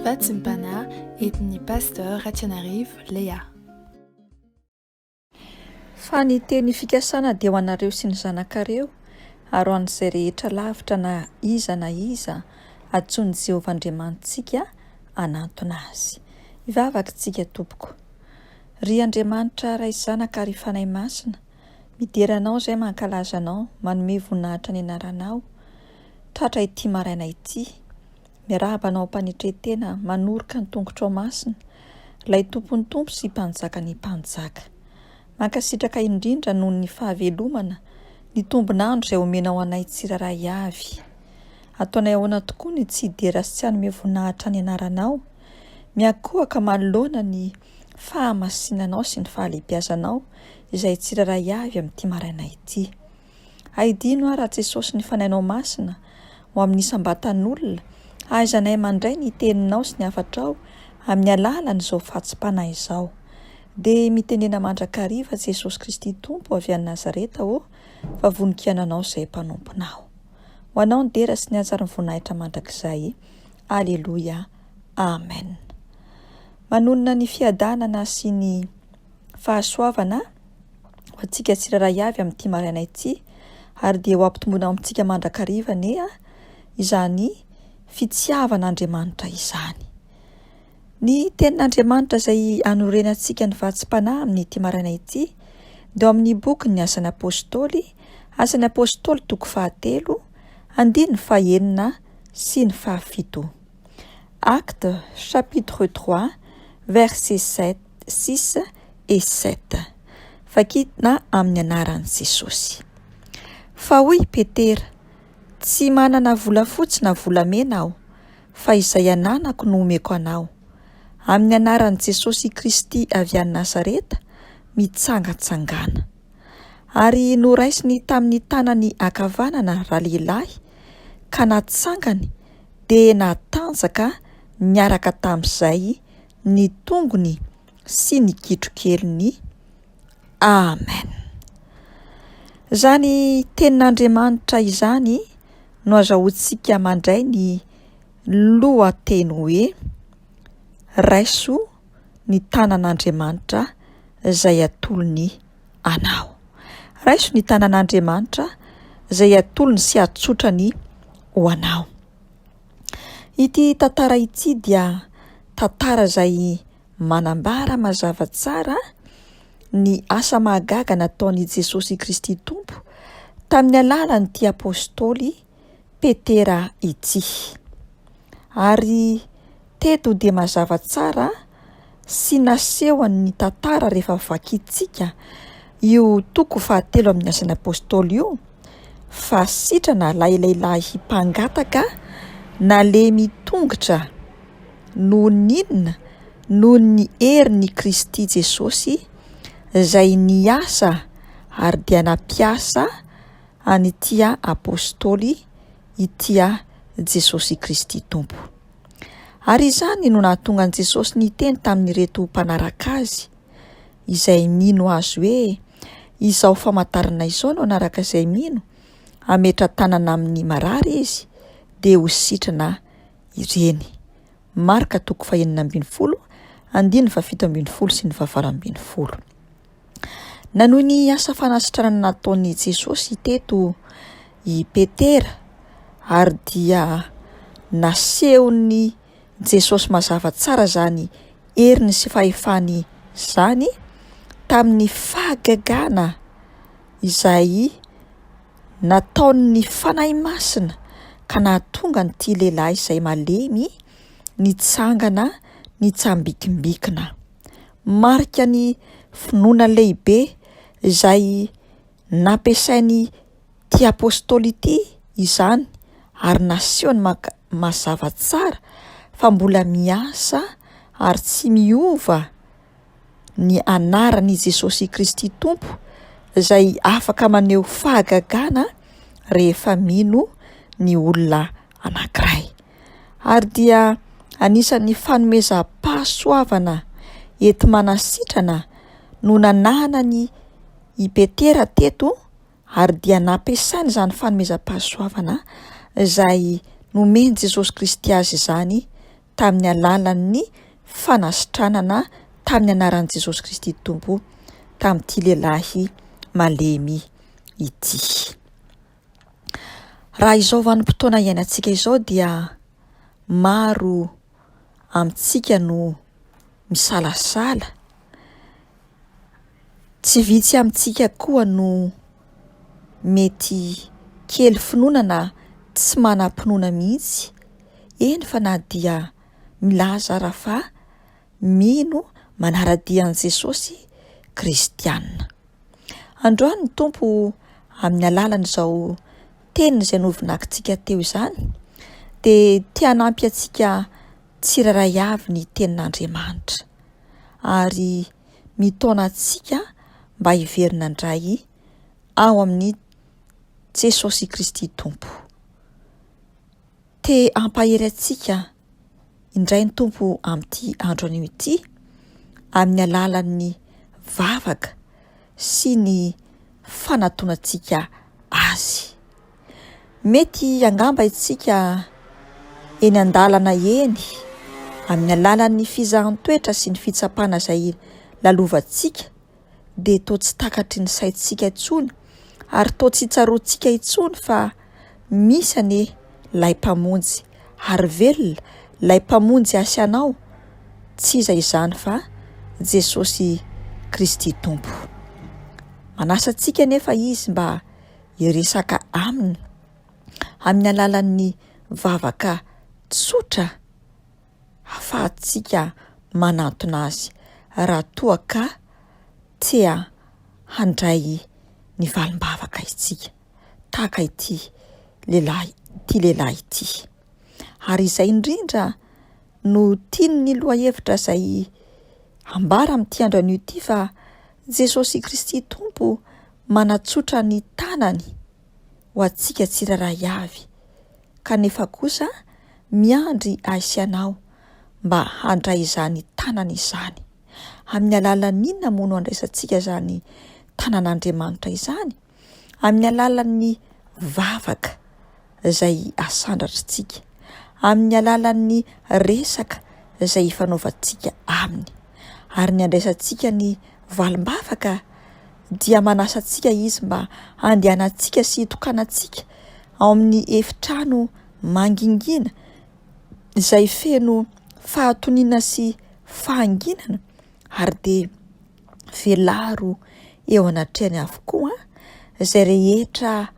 Vatsim-panahy entin'ny Pasteur Ratianarivo Léa. Fa ny teny fikasana dia ho anareo sy ny zanakareo ary ho an'izay rehetra lavitra na iza na iza antsoin'i Jehovah Andriamanitsika hanantona azy. Hivavaka isika tompoko. Ry Andriamanitra Ray sy Zanaka ary Fanahy Masina, midera Anao izay mankalaza Anao, manome voninahitra ny anaranao, tratra ity maraina ity. Miarahaba Anao am-panetren-tena, manoroka ny tongotrao masina, Ilay Tompon'ny Tompo sy Mpanjakan'ny Mpanjaka. Mankasitraka indrindra noho ny fahavelomana, ny tombon'andro izay omenao anay tsirairay avy. Ataonay ahoana tokoa ny tsy hidera sy tsy hanome voninahitra ny anaranao? Miankohoka manoloana ny fahamasinanao sy ny fahalehibiazanao izay tsirairay avy amin'ity maraina ity. Aidino aho raha Jesosy ny Fanahinao Masina ho amin'ny isam-batan'olona, hahaizanay mandray ny teninao sy ny hafatrao amin'ny alalan'izao fahatsapana izao. Dia mitenena mandrakariva Jesosy Kristy Tompo avy any Nazareta ô, fa vonon-kiainanao izay mpanomponao. Ho anao ny dera sy ny haja ary ny voninahitra mandrakizay. Aleloia. Amen. Manonona ny fiadanana sy ny fahasoavana ho antsika tsirairay avy amin'ity maraina ity ary dia ho ampitomboina ao amintsika mandrakariva anie izany fitiavan'Andriamanitra izany. Ny tenin'Andriamanitra izay anorenantsika ny vatsim-panahy amin'ity maraina ity dia ao amin'ny bokin'ny Asan'ny Apostoly, Asan'ny Apostoly toko fahatelo, andininy fahenina sy ny fahafito. Actes chapitre 3 versets 7, 6 et 7. Vakina amin'ny anaran'i Jesosy. Fa hoy Petera, Tsy manana volafotsy na volamena aho, fa izay ananako no omeko anao. Amin'ny anaran'i Jesosy Kristy avy any Nazareta, mitsangantsangàna. Ary noraisiny tamin'ny tanany ankavanana ralehilahy, ka natsangany, dia natanjaka niaraka tamin'izay ny tongony sy ny kitrokeliny. Amen. Izany tenin'Andriamanitra izany no azahoantsika mandray ny lohateny hoe raiso ny tanan'Andriamanitra izay atolony anao. Raiso ny tanan'Andriamanitra izay atolony sy atsotrany ho anao. Ity tantara ity dia tantara izay manambara mazava tsara ny asa mahagaga nataon'i Jesosy Kristy Tompo tamin'ny alalan'ity apostoly Petera ity. Ary teto dia mazava tsara sy nasehon'ny tantara rehefa vakintsika io toko fahatelo amin'ny Asan'ny Apostoly io fa sitrana ilay lehilahy mpangataka nalemy tongotra noho ny inona? Noho ny herin'i Kristy Jesosy izay niasa ary dia nampiasa an'ity Apostoly ity Jesosy Kristy Tompo. Ary izany no nahatonga an'i Jesosy niteny tamin'ireto mpanaraka Azy, izay nino Azy hoe, Izao famantarana izao no hanaraka izay mino, hametra-tanana amin'ny marary izy, dia ho sitrana ireny. Marka toko fahenina ambin'ny folo, andininy fahafito ambin'ny folo sy ny fahavalo ambin'ny folo. Nanohy ny asa fanasitranana nataon'i Jesosy teto i Petera ary dia nasehon'i Jesosy mazava tsara izany heriny sy fahefany izany tamin'ny fahagagana izay nataon'ny Fanahy Masina ka nahatonga an'ity lehilahy izay malemy nitsangana nitsambikimbikina. Marika ny finoana lehibe izay nampiasain'ity apostoly ity izany ary nasehony maka- mazava tsara fa mbola miasa ary tsy miova ny anaran'i Jesosy Kristy Tompo izay afaka maneho fahagagana rehefa mino ny olona anankiray. Ary dia anisan'ny fanomezam-pahasoavana enti-manasitrana no nananany i Petera teto ary dia nampiasainy izany fanomezam-pahasoavana izay nomen'i Jesosy Kristy azy izany. tamin'ny alalan'ny fanasitranana tamin'ny anaran'i Jesosy Kristy Tompo tamin'ity lehilahy malemy ity. Raha izao vanim-potoana iainantsika izao dia maro amintsika no misalasala, tsy vitsy amintsika koa no mety kely finoana na tsy manam-pinoana mihitsy, eny fa na dia milaza ara fa mino manara-dia an'i Jesosy kristiana. Androany ny Tompo amin'ny alalan'izao teniny izay novinakintsika teo izany dia te hanampy antsika tsirairay avy ny tenin'Andriamanitra ary mitaona antsika mba hiverina indray ao amin'i Jesosy Kristy Tompo. Te hampahery antsika indray ny Tompo amin'ity andro anio ity amin'ny alalan'ny vavaka sy ny fanatonantsika Azy. Mety angamba isika eny an-dalana eny amin'ny alalan'ny fizahan-toetra sy ny fitsapana izay lalovantsika dia toa tsy takatry ny saintsika intsony ary toa tsy tsaroantsika intsony fa misy anie ilay Mpamonjy ary velona ilay Mpamonjy ahy sy anao, tsy iza izany fa Jesosy Kristy Tompo. Manasa antsika anefa Izy mba hiresaka Aminy amin'ny alalan'ny vavaka tsotra ahafahantsika manantona Azy raha toa ka tea handray ny valim-bavaka isika, tahaka ity lehilahy ity lehilahy ity. Ary izay indrindra no tian'ny lohahevitra izay ambara amin'ity andro anio ity fa Jesosy Kristy Tompo manatsotra ny tanany ho antsika tsirairay avy, kanefa kosa miandry ahy sy anao mba handray izany tanana izany. Amin'ny alalan'ny inona moa no andraisantsika izany tanan'Andriamanitra izany? Amin'ny alalan'ny vavaka izay asandratritsika, amin'ny alalan'ny resaka izay ifanaovantsika aminy. Ary ny andraisantsika ny valim-bavaka dia manasa antsika izy mba handehanantsika sy hitokanantsika ao amin'ny efitrano mangingina izay feno fahatoniana sy fahanginana ary dia velaro eo anatrehany avokoa izay rehetra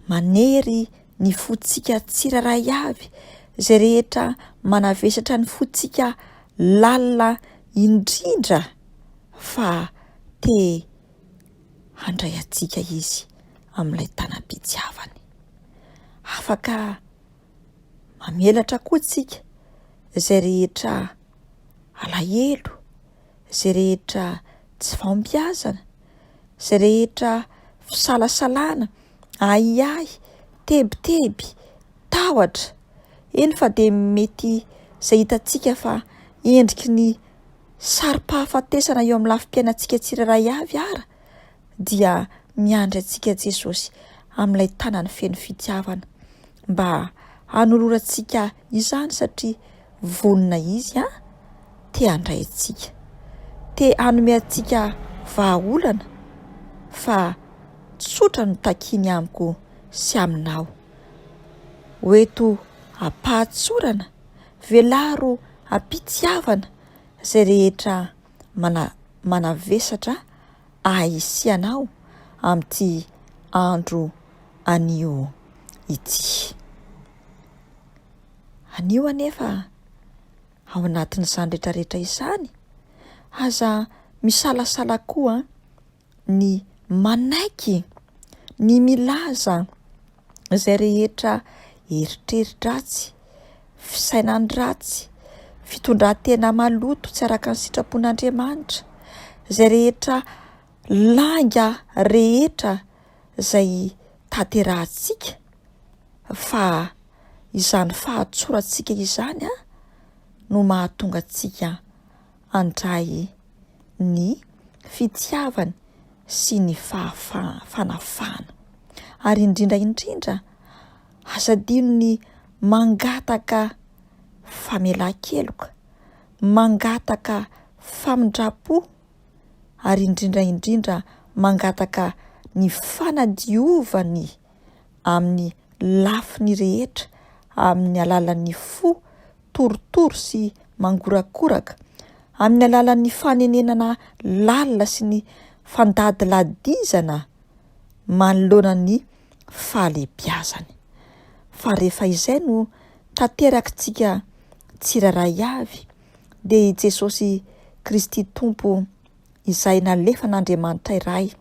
manery ny fontsika tsirairay avy, izay rehetra manavesatra ny fontsika lalina indrindra fa te handray antsika izy amin'ilay tanam-pitiavany. Afaka mamelatra koa tsika izay rehetra alahelo, izay rehetra tsy fahombiazana, izay rehetra fisalasalana, ahiahy, tebiteby, tahotra, eny fa dia mety izay hitantsika fa endriky ny sarim-pahafatesana eo amin'ny lafim-piainantsika tsirairay avy ara dia miandry antsika Jesosy amin'ilay tanany feno fitiavana mba hanolorantsika izany satria vonona Izy te handray antsika, te hanome antsika vahaolana fa tsotra no takiany amiko sy aminao. Ho eto am-pahatsorana, velaro am-pitiavana izay rehetra mana- manavesatra ahy sy anao amin'ity andro anio ity. Anio anefa, ao anatin'izany rehetrarehetra izany, aza misalasala koa ny manaiky, ny milaza izay rehetra eritreri-dratsy, fisainan-dratsy, fitondran-tena maloto tsy araka ny sitrapon'Andriamanitra, izay rehetra lainga rehetra izay tanterahantsika fa izany fahatsorantsika izany no mahatonga antsika handray ny fitiavany sy ny fahafaha- fanafahana. Ary indrindra indrindra, aza adino ny mangataka. famelan-keloka, mangataka famindram-po ary indrindra indrindra mangataka ny fanadiovany amin'ny lafiny rehetra amin'ny alalan'ny fo torotoro sy mangorakoraka, amin'ny alalan'ny fanenenana lalina sy ny fandadiladizana manoloana ny fahalebiazany. Fa rehefa izay no tanterakitsika tsirairay avy dia i Jesosy Kristy Tompo izay nalefan'Andriamanitra iray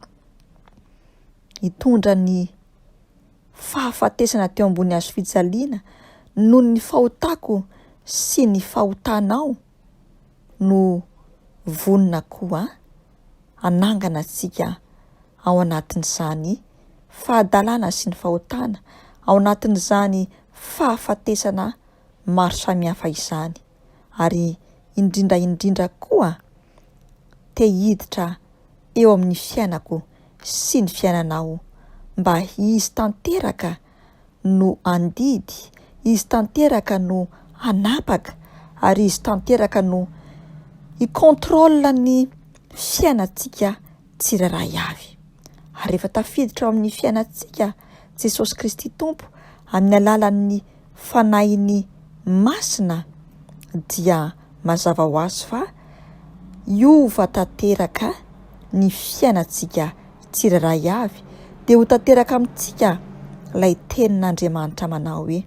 hitondra ny fahafatesana teo ambony hazo fijaliana noho ny fahotako sy ny fahotanao no vonona koa hanangana antsika ao anatin'izany fahadalana sy ny fahotana, ao anatin'izany fahafatesana maro samihafa izany, ary indrindra indrindra koa te hiditra eo amin'ny fiainako sy ny fiainanao mba Izy tanteraka no handidy, Izy tanteraka no hanapaka ary Izy tanteraka no hi-contrôle ny fiainantsika tsirairay avy. Ary rehefa tafiditra ao amin'ny fiainantsika Jesosy Kristy Tompo amin'ny alalan'ny Fanahiny Masina dia mazava ho azy fa hiova tanteraka ny fiainantsika tsirairay avy, dia ho tanteraka amintsika ilay tenin'Andriamanitra manao hoe,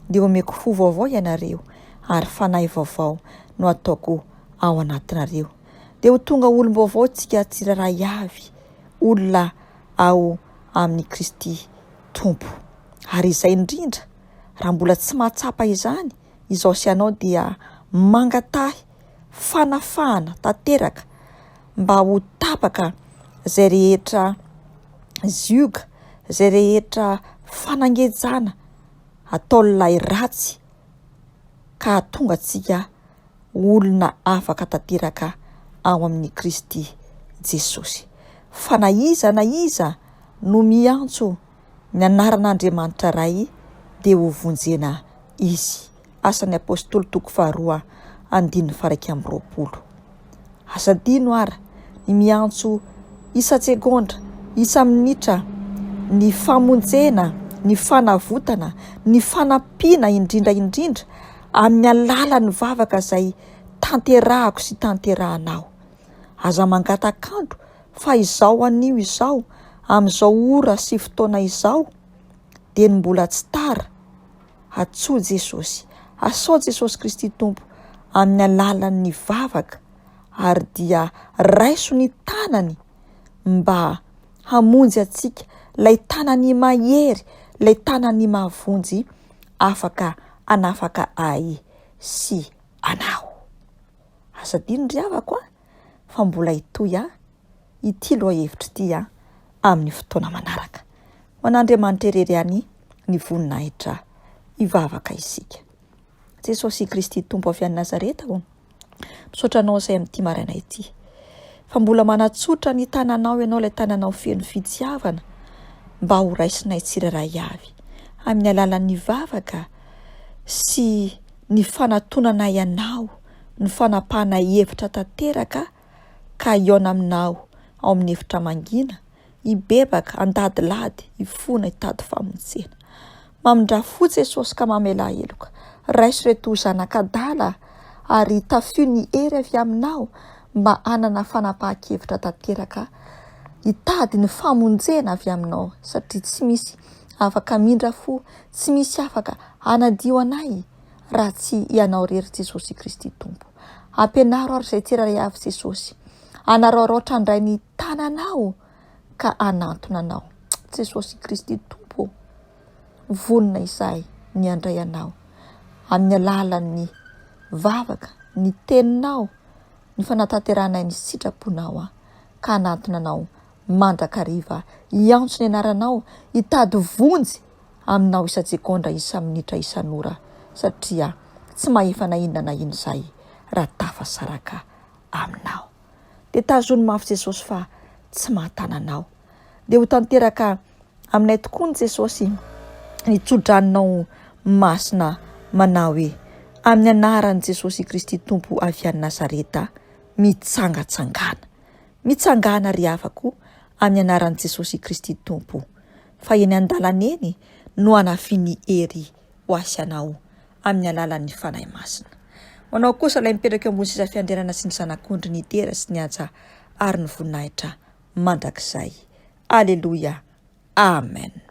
Dia omeko fo vaovao ianareo, ary fanahy vaovao no ataoko ao anatinareo. Dia ho tonga olom-baovao tsika tsirairay avy, olona ao amin'i Kristy Tompo. Ary izay indrindra, raha mbola tsy mahatsapa izany izao sy ianao dia mangatahy fanafahana tanteraka mba ho tapaka izay rehetra zioga, izay rehetra fanangejana ataon'ilay ratsy ka hahatonga antsika olona afaka tanteraka ao amin'i Kristy Jesosy. Fa na iza na iza no miantso ny anaran'Andriamanitra Ray dia ho vonjena izy. Asan'ny Apostoly toko faharoa andininy faha 21. Aza adino ara ny miantso isan-tsegondra, isa-minitra ny famonjena, ny fanavotana, ny fanampiana indrindra indrindra amin'ny alalan'ny vavaka izay tanterahako sy tanterahanao. Aza mangatak'andro fa izao anio izao, amin'izao ora sy fotoana izao, dia ny mbola tsy tara. Atsoy Jesosy, asao Jesosy Kristy Tompo amin'ny alalan'ny vavaka ary dia raiso ny tanany mba hamonjy antsika, ilay tanany mahery, ilay tanany mahavonjy afaka hanafaka ahy sy anao. Aza adino ry havako a, fa mbola hitohy a ity lohahevitra ity a amin'ny fotoana manaraka. Ho an'Andriamanitra irery ihany ny voninahitra hivavaka isika. Jesosy Kristy Tompo avy any Nazareta ô, misaotra anao izay amin'ity maraina ity. Fa mbola manatsotra ny tananao ianao, ilay tananao feno fitiavana, mba ho raisinay tsirairay avy amin'ny alalan'ny vavaka sy ny fanatonanay anao, ny fanapahanay hevitra tanteraka ka hihaona aminao ao amin'ny efitra mangina, hibebaka, handadilady, hifona, hitady famonjena. Mamindrà fo Jesosy ka mamelà heloka. Raiso ireto zanak'adala ary tafio ny hery avy aminao mba hanana fanapahan-kevitra tanteraka hitady ny famonjena avy aminao satria tsy misy afaka hamindra fo, tsy misy afaka hanadio anay raha tsy Ianao irery Jesosy Kristy Tompo. Ampianaro ary izay tsirairay avy Jesosy. Anaraoraotra handray ny tananao ka hanantona anao. Jesosy Kristy Tompo ô, vonona izahay ny handray anao amin'ny alalan'ny vavaka, ny teninao, ny fanatanterahanay ny sitraponao ka hanantona anao mandrakariva, hiantso ny anaranao, hitady vonjy aminao isan-tsekondra, isa-minitra, isan'ora, satria tsy mahefa na inona na inona izahay raha tafasaraka aminao. Dia tazony mafy Jesosy fa tsy mahatana anao. Dia ho tanteraka aminay tokoa ny Jesosy ny tsodranonao masina manao hoe. Amin'ny anaran'i Jesosy Kristy Tompo avy any Nazareta, mitsangatsangàna. Mitsangàna ry havako, amin'ny anaran'i Jesosy Kristy Tompo, fa eny an-dalana eny no hanafiany hery ho ahy sy anao amin'ny alalan'ny Fanahy Masina. Ho anao kosa ilay mipetraka eo ambony seza fiandrianana sy ny Zanak'ondry ny dera sy ny haja ary ny voninahitra mandrakizay. Aleloia. Amen.